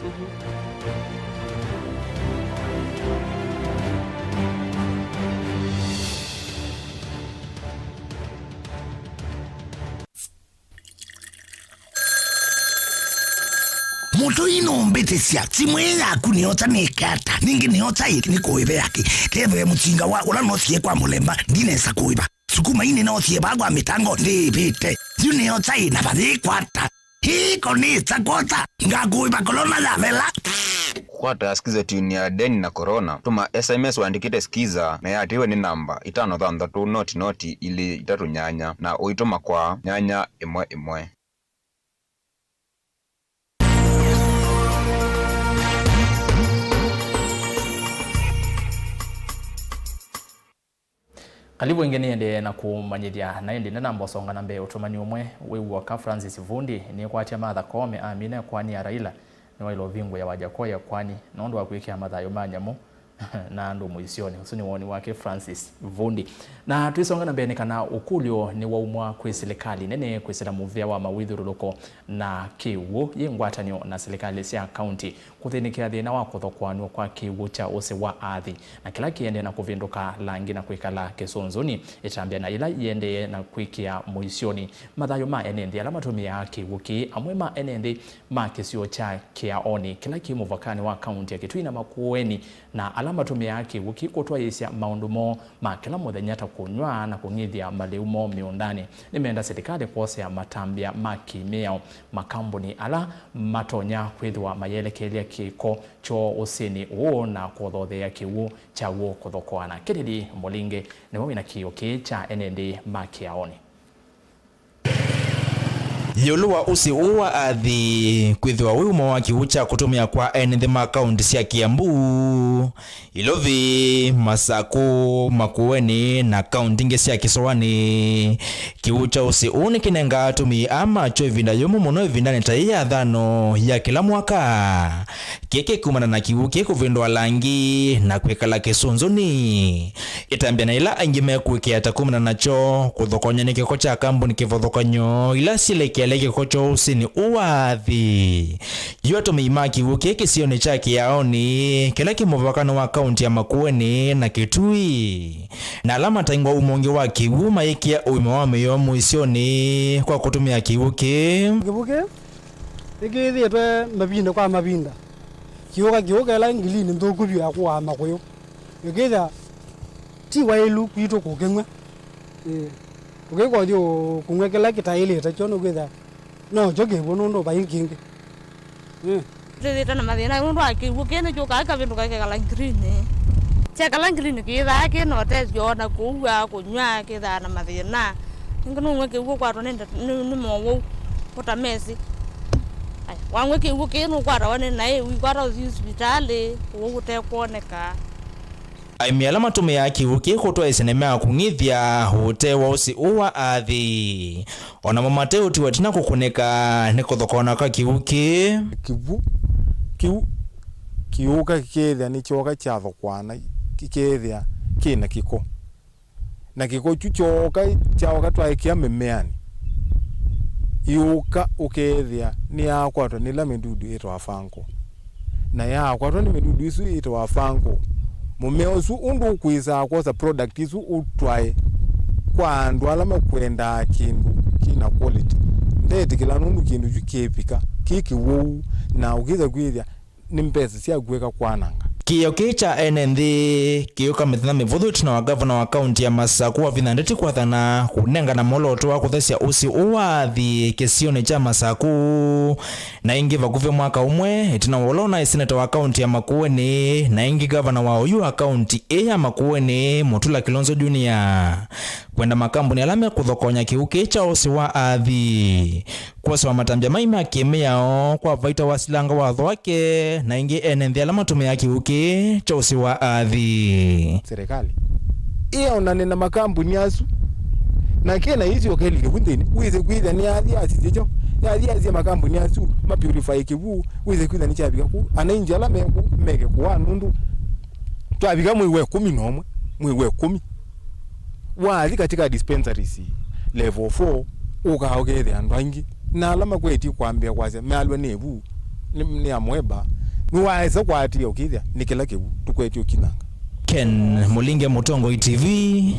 Mũtũi nũmbĩtĩsya, simũ ĩĩ yaku nĩyosa nĩke ata? Ningĩ nĩyosa ĩ nĩkũĩve yake? Kethĩwe mũsinga wa ũla nosie kwa mũlemba ndinesa kũĩva. Sukuma ii nĩnosie vaa kwa mĩtango ndĩĩvĩte. Yu nĩyosa ĩ na vayĩkwata. Hii konĩsa kwota, ngakũĩva kolona yavela. Kwata Skiza tune ya Deni na Corona. Tũma S M S wandĩkĩte Skiza na yatĩĩwe nĩ namba itano thanthatũ noti noti ilĩ itatũ nyanya na ũitũma kwa nyanya ĩmwe ĩmwe. Kalivu ĩngĩ nĩendee na kũmanyĩthya, na ĩndĩ nĩnamba ũsonga na mbee. Ũtũmani ũmwe wĩ w'oka, Francis Vundi nĩkwatya Martha Koome amina ĩkoani ya Raila nĩwaĩle ũvingũĩa Wajakoya ĩkoani nũndũ wa kwĩkĩa mathayũ ma nyamũ na andũ mũisyonĩ. Ũsu nĩ woni wake Francis Vundi. Na twĩsonga na mbee, nĩ kana ũkũlyo nĩwaumwa kwĩ silikalĩ nene kwĩsĩla mũvĩa wa mawĩthyũlũlũko na kĩw'ũ yĩ ngwatanĩo na silikalĩ sya kaunti kũthĩnĩkĩa thĩna wa kũthokoanw'a kwa kĩw'ũ kya ũsĩ wa aathi, na kĩla kĩendee na kũvĩndũka langi na kwĩkala kĩsũnzũnĩ, ĩtambya na ĩla iendee na kwĩkĩa mũisyonĩ mathayũ ma ene nthĩ ala matũmĩaa kĩw'ũ kĩĩ. Amwe ma ene nthĩ ma kĩsio kya Kĩaoni kĩla kĩ mũvakanĩ wa kaunti ya Kitui na Makueni, na ala matũmĩaa kĩw'ũ kĩĩ kũtwaĩĩsya maũndũ moo ma kĩla mũthenya ta kũnyw'a na kũng'ithya malĩu moo mĩũndanĩ, nĩmenda silikalĩ kwosea matambya ma kĩ-mĩao makambuni ala matonya kwĩthĩwa mayelekelya kĩko kyoo ũsĩnĩ ũũ na kũthotheea kĩw'ũ kyaw'o kũthokoana. Kennedy Mũlinge nĩwe wĩna kĩĩo kĩĩ kya ene nthĩ ma Kĩaoni. Ĩũlũ wa ũsĩ ũũ wa athi kwĩthĩwa wĩ ũmwe wa kĩw'ũ kya kũtũmĩa kwa ene nthĩ ma kaunti sya Kiambu, Ilovi, Masakũ, Makueni na kaunti ingĩ sya kĩsũanĩ, kĩw'ũ kya ũsĩ ũũ nĩkĩnengaa atũmĩi aa makyo ĩvinda yũmũ mũno ĩvindanĩ ta yĩĩ ya thano ya kĩla mwaka. Kĩĩ kĩkumana na kĩw'ũ kĩĩ kũvĩndũa langi na kwĩkala kĩsũnzũnĩ. Ĩtambya na ĩla aingĩ mekwĩkĩa ta kumana nakyo kũthokonyw'a nĩ kĩko kya kambuni kĩvothokany'o ila syĩlekeelya kĩko kyoo ũsĩnĩ ũũ wa athi. Yu atũmĩi ma kĩw'ũ kĩĩ kĩsionĩ kya Kĩaoni kĩla kĩ mũvakanĩ wa kaunti ya Makueni na Kitui, na ala mataingwa umo ũngĩ wa kĩw'ũ mayĩkĩa ũima wa mĩoo mũisyonĩ kwa kũtũmĩa kĩw'ũ kĩĩ. Kĩw'ũ kĩĩ nĩkĩthĩĩtwe mavinda kwa mavinda kĩũka kĩũka ĩla ngilini nthũku vyũ ya kũaa makũyũ. Ĩkĩthĩa ti waĩlu kwitũ kũkĩnyw'a. Ĩĩ. Ũkĩkothi kũnyw'a kĩla kĩtaĩlĩte kyo nũkwĩthĩa nokyo kĩw'ũ nũndũ vai kĩngĩ. Ĩĩ. Twĩthĩĩtwe na mathĩna nũndũ wa kĩw'ũ kĩĩ nĩkyũkaa kĩkavĩndũka kĩkekala ngirini. Kyekala ngirini kĩyĩthaa kĩ na ũtethyo na kũua, kũnyw'a, kĩthaa na mathĩna. Ningĩ nũnyw'a kĩw'ũ ũkwatwa nĩ nde-, nĩ, nĩ mowau ũtamesĩ. Aya, wanyw'a kĩw'ũ kĩĩ nũkwatawa nĩ naĩ, ũikwata ũthi sivitalĩ, ũwau ũtekwoneka. Aĩmi ala matũmĩaa kĩw'ũ kĩĩ kũtwaĩĩsya nĩmekũng'ithya ũtee wa ũsĩ ũũ wa athi. O namo mateũtiwa ĩtina kũkũnĩka nĩ kũthokoana kwa kĩw'ũ kĩĩ. Kĩw'ũ kĩu kĩũka kĩkeethĩa nĩkyooka kyathokoana, kĩkeethĩa kĩ na kĩko. Na kĩko kyu kyooka, kyooka twaĩkĩa mĩmeanĩ, yũka ũkeethĩa nĩyakwatwa nĩ ĩla mĩdudu ĩtawa fungal. Na yakwatwa nĩ mĩdudu ĩsu ĩtawa fungal, mũmea ũsu ũndũ ũkwĩsaa kwosa product ĩsu ũtwae kwa andũ ala makwendaa kĩndũ kĩna quality. Ndeetĩkĩla nũndũ kĩndũ kyu kĩvika kĩ kĩw'ũ na ũkĩsa kwĩthĩa nĩ mbesa sya kwĩka kwananga. Kĩĩo kĩĩ kya ene nthĩ kĩũka mĩthenya mĩvũthũ ĩtina wa ngavana wa kaunti ya Masaku Wavinya Ndeti kwathana kũnengana mwolooto wa kũthesya ũsĩ ũũ wa athi kĩsionĩ kya Masaku. Na ĩngĩ vakuvĩ mwaka ũmwe ĩtina wa ũla ũnaĩ seneta wa kaunti ya Makueni, na ĩngĩ ngavana wa oyu wa kaunti ĩĩ ya Makueni, Mutula Kilonzo Junior, kwenda makambuni ala mekũthokonya kĩw'ũ kĩĩ kya ũsĩ wa athi kwosewa matambya mai ma kĩmĩao kwa vaita wa silanga watho wake, na ĩngĩ ene nthĩ ala matũmĩaa kĩw'ũ kĩĩ kya ũsĩ wa athi. Serikali ĩonane na makambuni asu, na kena isi ũkelike vu nthĩnĩ, wĩse kwĩthĩa nĩ athi asisye kyo, yathi asisye makambuni asu ma purify kĩw'ũ, wĩse kwĩthĩa nĩkyavika kũu, anainji ala me kũu meke kũaa nũndũ twavika mwei wa ĩkũmi na ũmwe, mwei wa ĩkũmi, wathi katika dispensaries level four, ũkaa ũkethĩa andũ aingĩ, na ala makwetye kwambĩa kwasya mealwa nĩ ĩvu, nĩ, nĩ amoeba, nĩwaesa kwatia ũkĩthĩa nĩ kĩla kĩvu tũkwetye ũkinanga. Ken Mũlinge, Mũtongoi T V,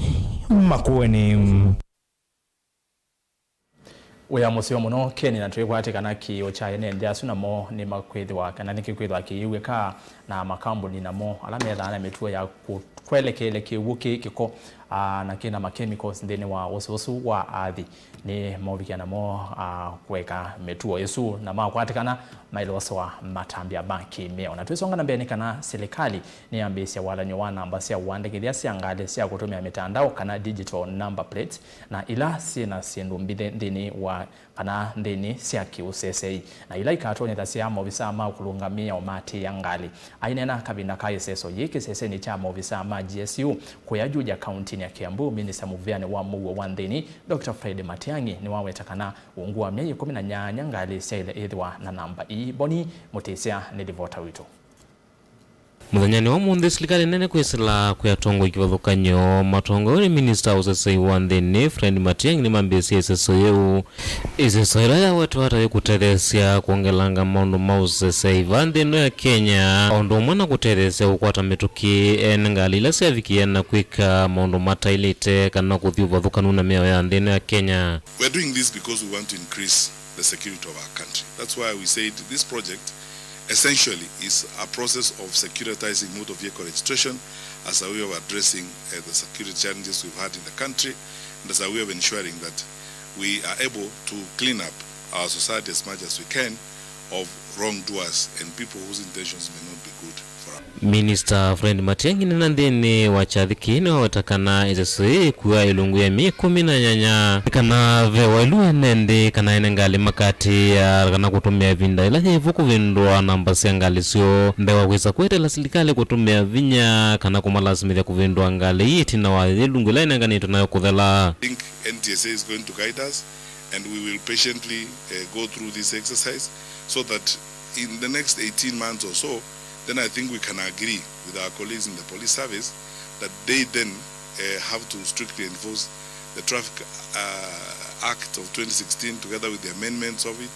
Makueni. Wĩa mũseo mũno, Ken, na twĩkwatĩ kana kĩĩo kya ene nthĩ asu namo nĩmakwĩthĩwa kana nĩkĩkwĩthĩwa kĩyĩw'ĩka na makambuni namo ala methaa na mĩtuo ya kũ-, kwelekeele kĩw'ũ kĩĩ kĩko, aa, na kĩna ma chemicals nthĩnĩ wa ũsĩ ũsu wa athi nĩmaũvikĩa namo, aa, kũeka mĩtuo ĩsu na makwatĩkana mailosewa matambya ma kĩmĩao. Na twĩsonga na mbee nĩ kana silikalĩ nĩyambĩĩsya walany'o wa namba sya ũandĩkĩthya sya ngalĩ sya kũtũmĩa mĩtandao kana digital number plates, na ila syĩ na syĩndũ mbithĩ nthĩnĩ wa kana nthĩnĩ sya kĩũsesei, na ila ikatonyethasya maovisaa ma kũlũngamĩa ũmaatĩĩa ngalĩ. Aineena kavinda ka ĩseso yĩĩ kĩsesenĩ kya maovisaa ma G S U kũya Juja kauntinĩ ya Kiambu, Minista mũvĩanĩ wa mũuo wa nthĩnĩ, Doctor Fred Matiang'i, nĩwaweta kana ungu wa myei ĩkũmi na nyanya ngalĩ syaĩle ĩthĩwa na namba ii. Boni Mũtĩsya nĩ livota witũ. Mũthenyanĩ wa ũmũnthĩ, silikalĩ nene kwĩsĩla kwĩ atongoi kĩvathũkany'o matongoew'e nĩ minista wa ũsesei wa nthĩnĩ, Fred Matiang'i, nĩmambĩĩsye ĩseso yĩu. Ĩseso ĩla yawetwa ata yĩkũtetheesya kwongelanga maũndũ ma ũsesei vaa nthĩ ĩno ya Kenya, o ũndũ ũmwe na kũtetheesya kũkwata mĩtũkĩ ene ngalĩ ila syavikĩĩa na kwĩka maũndũ mataĩlĩte kana kũthi ũvathũkanu na mĩao ya nthĩ ĩno ya Kenya. We're doing this because we want to increase the security of our country. That's why we said this project essentially is a process of securitizing motor vehicle registration as a way of addressing, uh, the security challenges we've had in the country and as a way of ensuring that we are able to clean up our society as much as we can of wrongdoers and people whose intentions may not be good for us. Minista Fred Matiang'i nena nthĩnĩ wa kyathĩ kĩĩ nĩwaweta kana ĩseso yĩĩ ĩkua ĩlungu ya myei ĩkũmi na nyanya, kana ve waĩlu ene nthĩ kana ene ngalĩ makatĩĩa kana kũtũmĩa ĩvinda yĩla yĩvo kũvĩndũa namba sya ngalĩ syoo mbee wa kwĩsa kũeteela silikalĩ kũtũmĩa vinya kana kũmalasimĩthya kũvĩndũa ngalĩ ii ĩtina wa ĩlungu ĩla ĩnenganĩtwe nayo kũthela. I think N T S A is going to guide us and we will patiently, uh, go through this exercise so that in the next eighteen months or so, then I think we can agree with our colleagues in the police service that they then, uh, have to strictly enforce the Traffic, uh, Act of twenty sixteen together with the amendments of it,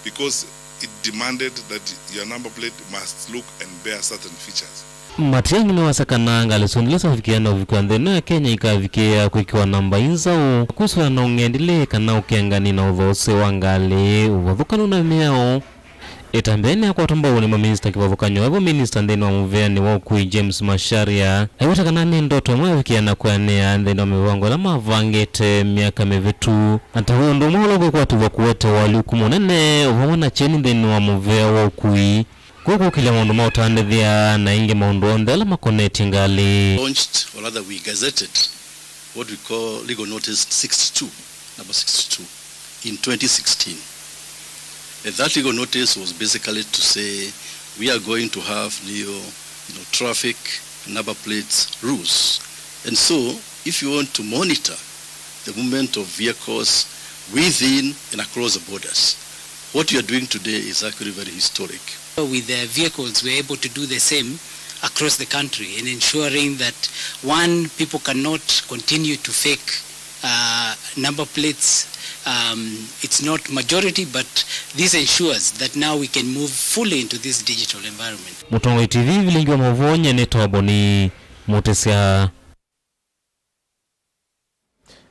because it demanded that your number plate must look and bear certain features. Matiang'i nĩwasya kana ngalĩ syonthe ila syavikĩĩa na ũviki wa nthĩ ĩno ya Kenya ikavikĩĩa kwĩkĩwa namba ii nzaũ, kwĩsũla na ũng'endilĩ kana ũkengani na ũthoosĩ wa ngalĩ, ũvathũkanu na mĩao. Ĩtambya yĩĩ nĩyakwatwa mbau nĩ maminista kĩvathũkany'o, evo minista nthĩnĩ wa mũvĩanĩ wa ũkui James Macharia aiweta kana nĩ ndoto ĩmwe yavikĩĩa na kwĩanĩa nthĩnĩ wa mĩvango ĩla mavangĩte myaka mĩvĩtu. Ata wĩ ũndũ ũmwe ũla ũkwĩkwatĩw'a kũete ũalyũku mũnene vamwe na kyeni nthĩnĩ wa mũvĩa wa ũkui, kwĩ kũkĩlya maũndũ ma ũtandĩthya na ĩngĩ maũndũ onthe ala makonetye ngalĩ. Launched, or rather we gazetted, what we call Legal Notice sixty-two, number sixty-two, in twenty sixteen. And that legal notice was basically to say we are going to have new, you know, traffic number plates rules. And so, if you want to monitor the movement of vehicles within and across the borders, what you are doing today is actually very historic. With the vehicles, we are able to do the same across the country in ensuring that, one, people cannot continue to fake, uh, number plates. Um, it's not majority, but this ensures that now we can move fully into this digital environment. Mũtongoi T V, vilingi wa maũvoo, nyie nĩtawa Boni Mũtĩsya.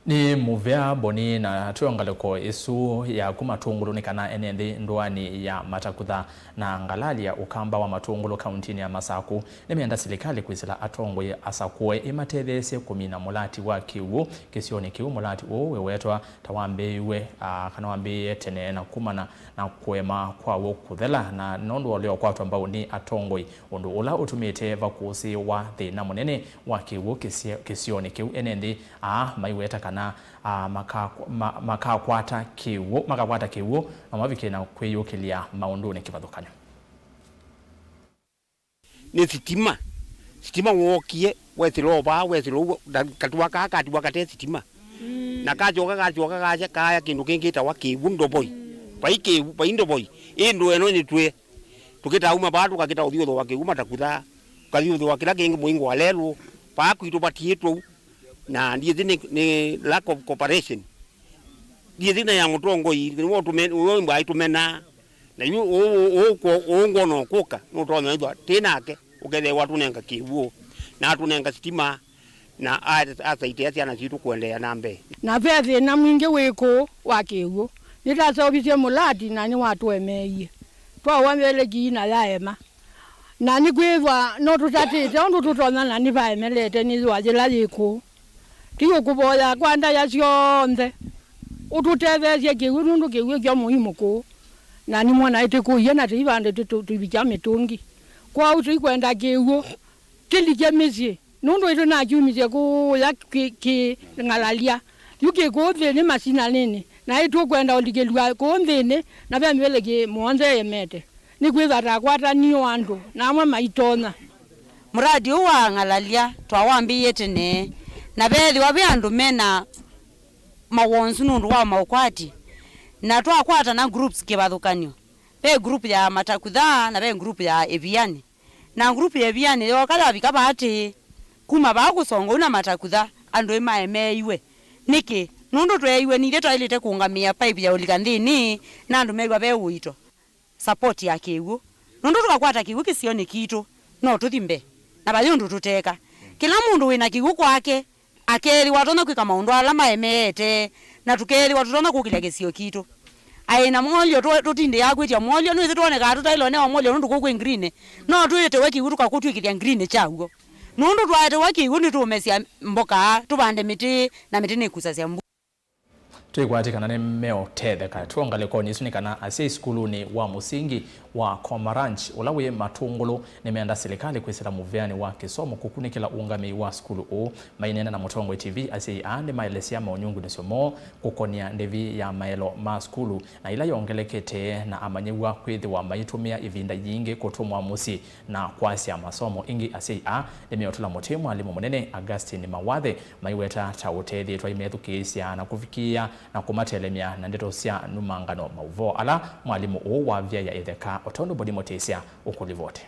Nĩ mũvea Boni na twĩ o ngalĩko ĩsu yaku Matũngũlũ nĩ kana ene nthĩ ndũanĩ ya Matakutha na Ngalalia Ũkamba wa Matũngũlũ kauntinĩ ya Masaku nĩmeenda silikalĩ kwĩsĩla atongoi asakũe ĩmatetheesye kũmina mũlati wa kĩw'ũ kĩsionĩ kĩu. Mũlati ũũ wĩwetwa ta wambĩĩiwe, aa, kana wambĩĩe tene na kumana na kũema kwaw'o kũthela, na nũndũ wa ũlea ũkwatwa mbau nĩ atongoi, ũndũ ũla ũtumĩte vakũsĩĩwa thĩna mũnene wa kĩw'ũ kĩsio-, kĩsionĩ kĩu. Ene nthĩ aa maiweta kana, aa, maka-, ma-, makakwata kĩw'ũ, makakwata kĩw'ũ na mavikĩe na kwĩyũkĩlya maũndũnĩ kĩvathũkany'o. Nĩ sitima. Sitima wookie, wesĩla o vaa, wesĩla ũu, na katiwa kaa katiwa kate sitima. Na kasyoka, kasyoka, kasya, kaya kĩndũ kĩngĩ kĩtawa kĩw'ũ ndovoi. Vai kĩw'ũ, vai ndovoi. Ĩ ndũe ĩno nĩtwĩe. Tũkĩtauma vaa, tũkakĩta ũthyũthũa kĩw'ũ Matakutha. Tũkathyũthũa kĩla kĩngĩ mũingo wa lelũ. Vaa kwitũ vatiĩtwe ũu. Na ndiĩsĩ nĩ, nĩ lack of cooperation. Ndiĩsĩ na ya mũtongoi, nĩwe ũtũme-, ũyũ mbaĩ tũmenaa. Na yu ũũ, ũũ, ũũ, ũũ ngwona ũkũka, nũtonya ĩthwa tĩ nake, ũkethĩa watũnenga kĩw'ũ, na atũnenga sitima, na a-, asaitĩa syana sitũ kũendeea na mbee. Na ve thĩna mwingĩ wĩ kũũ wa kĩw'ũ. Nĩtaseũvisye mũlati na nĩwatũemeeie. Twaũa mbeleki na yaema. Na nĩkwĩthwa no tũtatĩte ũndũ tũtonya na nĩvaemelete nĩ yũa yĩla yĩ kũũ. Ti ũkũvoya kwa ndaĩa syonthe, ũtũtetheesye kĩw'ũ nũndũ kĩw'ũ kyo mũimu kũũ. Na nĩmwona ĩtĩkũie na tĩivandĩte tũ-, tũivikya mĩtũngi. Kwoou tũikwenda kĩw'ũ kĩlike mĩsyĩ, nũndũ ĩtũnakyumisye kũũya kĩ, kĩ Ng'alalya. Yu kĩ kũũ nthĩnĩ masinanĩnĩ, na ĩtũkwenda ũlikĩlw'a kũũ nthĩnĩ, na ve mĩvĩlĩkĩ mũonze ĩemete. Nĩkwĩthwa takwatanie o andũ, na amwe maitonya. Mũradi ũũ wa Ng'alalya twawambĩĩe tene, na veethĩwa ve andũ me na mawonzu nũndũ wa maũkwati, na twakwatana groups kĩvathũkany'o, ve group ya Matakutha na ve group ya Ĩvianĩ. Na group ya Ĩvianĩ yooka yavika vaatĩĩ, kuma vaa kũsonga ũu na Matakutha, andũ ĩmaemeeiwe. Nĩkĩ? Nũndũ tweeiwe nithyĩ twaĩlĩte kũũngamĩa pipe ya ũlika nthĩnĩ, na andũ meew'a ve ũito. Support ya kĩw'ũ. Nũndũ tũkakwata kĩw'ũ kĩsionĩ kitũ, no tũthi mbee. Na vai ũndũ tũteeka. Kĩla mũndũ wĩ na kĩw'ũ kwake, akeethĩwa atonya kwĩka maũndũ ala maemeete, na tũkeethĩwa tũtonya kũkĩlya kĩsio kitũ. Aĩ na mwolyo, tũ-, tũtindĩaa kwĩtya mwolyo, nĩwĩsĩ twonekaa tũtaĩle ũnewa mwolyo nũndũ kũu kwĩ green. No twĩtewe kĩw'ũ tũkakũtw'ĩkĩthya green kyaw'o. Nũndũ twaetewa kĩw'ũ nĩtũũmesya mboka, tũvande mĩtĩ, na mĩtĩ nĩkusasya mbua. Twĩkwatĩ kana nĩmeũtetheka. Twĩ o ngalĩkonĩ ĩsu nĩ kana asyai sukulunĩ wa mũsingi wa Koma Ranch, ũla wĩ Matũngũlũ, nĩmeenda silikalĩ kwĩsĩla mũvĩanĩ wa kĩsomo kũkunĩkĩla ũũngamĩi wa sukulu ũũ. Maineena na Mũtongoi T V, asyai aa nĩmaelesya maũnyungunĩsyo moo kũkonĩa ndĩvi ya maelo ma sukulu na ĩla yongelekete, na amanyĩw'a kwĩthĩwa maitũmĩa ĩvinda yingĩ kũtũmwa mũsyĩ na kwasya masomo. Ĩngĩ, asyai aa nĩmeũtũla mũtĩ mwalimũ mũnene Augustine Mawathe, maiweta ta ũtethĩĩtwe aimethukĩĩsya na kũvikĩĩa na kũmatelemya na ndeto sya numangano maũvoo ala mwalimũ ũũ wavyaĩa ĩtheka, o tondũ Boni Mũtĩsya ũkũlivoti.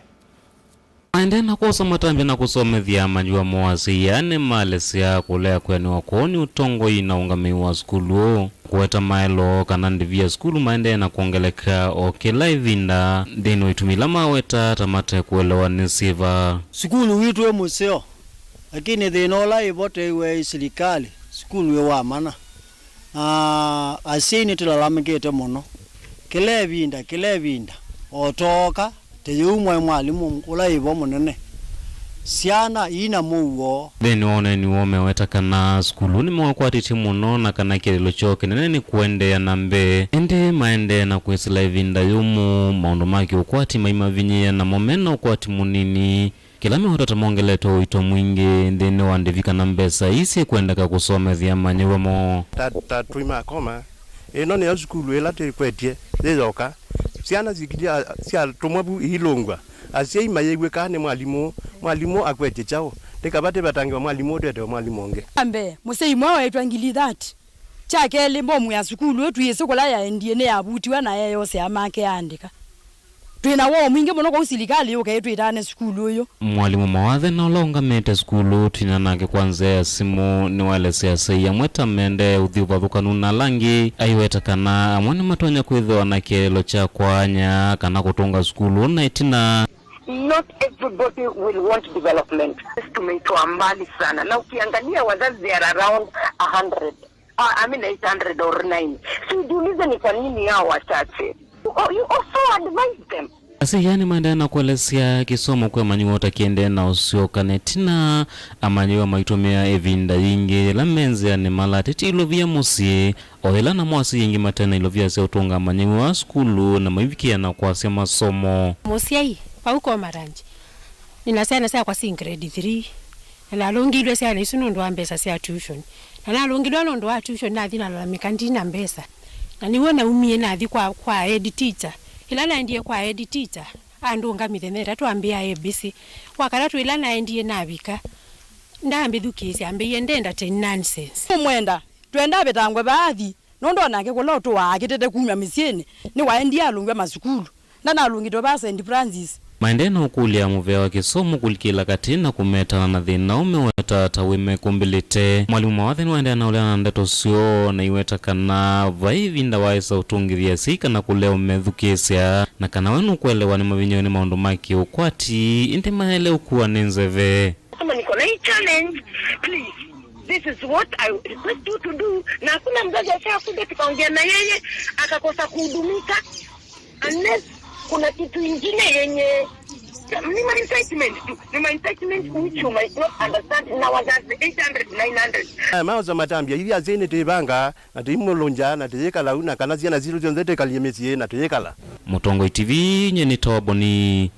Maendee na kwosa matambya na kũsomethya amanyĩw'a moo, asyai aa nĩmalesya kũlea kwĩanĩwa kwoo nĩ ũtongoi na ũngamĩi wa sukulu ũũ. Kũweta maelo kana ndĩvi ya sukulu maendee na kwongeleka o kĩla ĩvinda nthĩnĩ wa itumi ila maweta ta mate kũelewa nĩ syĩva. Sukulu witũ wĩ mũseo, lakini thĩna ũla ĩvo teiwe ĩ silikalĩ, sukulu wĩ wa mana. Na asyai nĩtũlalamĩkĩte mũno. Kĩla ĩvinda, kĩla ĩvinda, o tooka, teyĩu mwaĩ mwalimũ ũla ĩvo mũnene. Syana ii na mũuo. Nthĩnĩ wa ũneeni woo meweta kana sukulu nĩmaũkwatĩtye mũno na kana kĩeleelo kyoo kĩnene nĩ kũendeea na mbee. Ĩndĩ maendee na kwĩsĩla ĩvinda yũmũ, maũndũ ma kĩũkwati maimavinyĩĩa, namo me na ũkwati mũnini. Kĩla meũtata mongeletwe ũito mwingĩ nthĩnĩ wa ndĩvi kana mbesa ii syĩkwendeka kũsomethya amanyĩw'a moo. Ta, ta twĩ ma Koma, ĩno nĩyo sukulu ĩla twĩkwetye yĩyoka. Syana sikilya syatũmwa vu iilũngw'a. Asyai mayĩw'ĩkaa nĩ mwalimũ, mwalimũ akwetye kyaũ? Nĩ kava tĩvatangĩwa mwalimũ ũtetewe mwalimũ ũngĩ. Wa mbee, mũsyai mwe waĩtwa ngili thati. Kya kelĩ, mbomu ya sukulu ĩyo twĩsĩ kũla yaendie nĩyavutiwe na yeeyosea make yaandĩka. Twĩ na woo mwingĩ mũno kwoou silikalĩ yũke ĩtwĩtaane sukulu ũyũ. Mwalimũ Mawathe na ũla ũngamĩte sukulu twina nake kwa nzĩa ya simũ nĩwaelesya asyai amwe ta mendee ũthyũvathũkanu na ala angĩ aiweta kana amwe nĩmatonya kwĩthĩwa na kĩeleelo kya kwaany'a kana kũtũnga sukulu na ĩtina. Not every Everybody will want development. Tumeitwa mbali sana. Na ukiangalia wazazi, they are around a hundred. Ah, I mean eight hundred or nine. Si ujiulize ni kwa nini hao wachache. You, you also advise them. Asyai nĩmaendeea na kũelesya kĩsomo kwĩ amanyĩw'a ũtakiendee na ũsyoka, na ĩtina amanyĩw'a maitũmĩa ĩvinda yingĩ yĩla me nzĩanĩ malatĩtye ilovia mũsyĩ, o yĩla namo asyai aingĩ mate na ilovia sya ũtũnga amanyĩw'a sukulu na maivikĩĩa na kwasya masomo. Mũsyai, vau Komaranji, nĩ na syana syakwa syĩ grade three, na nalũngilw'e syana isu nũndũ wa mbesa sya tuition. Na nalũngilw'a nũndũ wa tuition, nathi nalalamĩka ndi na mbesa. Na nĩw'o naumie nathi kwa, kwa head teacher. Ĩla naendie kwa head teacher, andũnga mĩthenya ĩtatũ ambĩa A B C. Wa katatũ ĩla naendie navika, ndambĩthukĩĩsya, ambĩie ndenda ten nonsense. Ũmwenda, twenda avĩtangwe vaathi, nũndũ onake kũla ũtũaa akĩtete kumya mĩsyĩnĩ, nĩwaendie alũngw'a masukulu. Ndanalũngĩtwe vaa Saint Francis. Maendee na ũkũlya mũvea wa kĩsomo kũlikĩla katĩ na kũmetana na thĩna ũũ mewetaa ta wĩ mekũmbĩlĩte. Mwalimũ Mawathe nĩwaendee na ũleana na ndeto syoo na iweta kana vai ĩvinda waaĩsa ũtũngĩthya asyai kana kũlea ũmethukĩĩsya, na kana we nũkũelewa nĩmavinyĩwe nĩ maũndũ ma kĩũkwati, ĩndĩ mayaĩle ũkua nĩ nzeve. Kama niko na hii challenge, please, this is what I request you to do. Na hakuna mzazi afaa kuja tukaongea na yeye akakosa kuhudumika unless kuna kitu ingine yenye ni ma incitement tu, ni ma incitement which you might not understand. Na wazazi eight hundred, nine hundred. Aya maosa matambya ithi asyai nĩtĩĩvanga na tĩimũlũngya na tĩyĩkala u na kana syana sitũ syonthe tĩkalye mĩsyĩ na tĩyĩkala. Mũtongoi T V, nyie nĩ Toboni